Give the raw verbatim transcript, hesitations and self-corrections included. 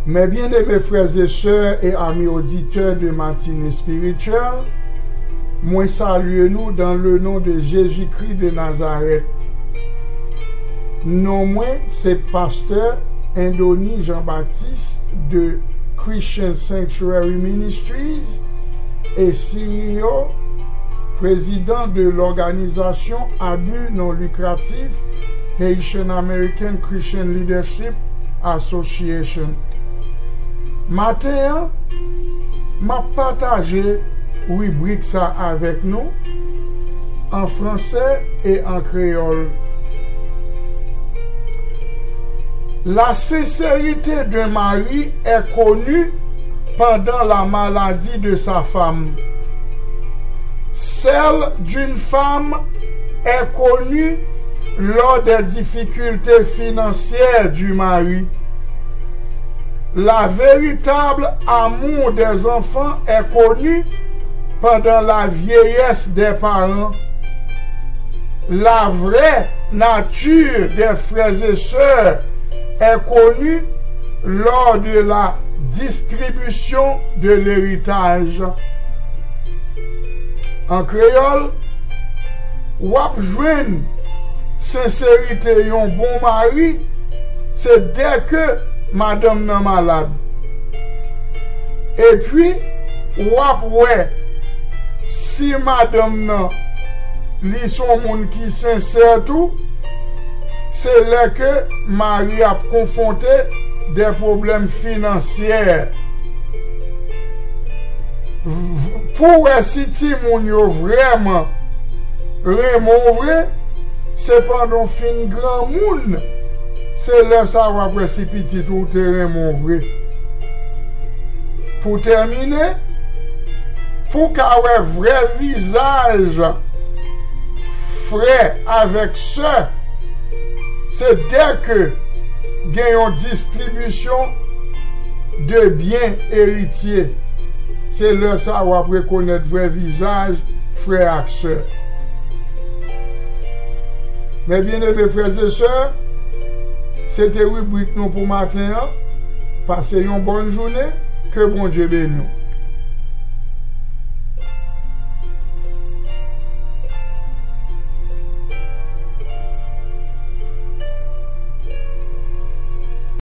Mes bien-aimés frères et sœurs et amis auditeurs de Matinée Spirituelle, mwen salye nou dans le nom de Jésus-Christ de Nazareth. Non mwen se pastè Endony Jean-Baptiste de Christian Sanctuary Ministries e C E O, président de l'organisation à but non lucratif Haitian American Christian Leadership Association. Maten an, m ap pataje ribrik sa avèk nou an fransè e an kreyòl. La sincérité d'un mari est connue pendant la maladie de sa femme. Celle d'une femme est connue lors des difficultés financières du mari. La véritable amour des enfants est connue pendant la vieillesse des parents. La vraie nature des frères et sœurs est connue lors de la distribution de l'héritage. An kreyòl, w ap jwenn senserite yon bon mari se dèke madanm nan malad. Epi, w ap wè si madanm nan li se yon moun ki sensè tou, se lè ke mari ap konfwonte de pwoblèm finansyè. Pou w wè si timoun yo vrèman renmen w vre, se pandan w fin granmoun, se lè sa a w ap wè si pitit ou te renmen w vre. Pou tèmine, pou w ka wè vrè vizaj frè avèk sè, se dèke gen yon distribisyon de byen eritye. Se lè sa a w ap rekonèt vrè vizaj frè ak sè. Mes bien-aimés frères et sœurs, se te ribrik nou pou maten an. Pase yon bòn jounen, ke Bondye beni w.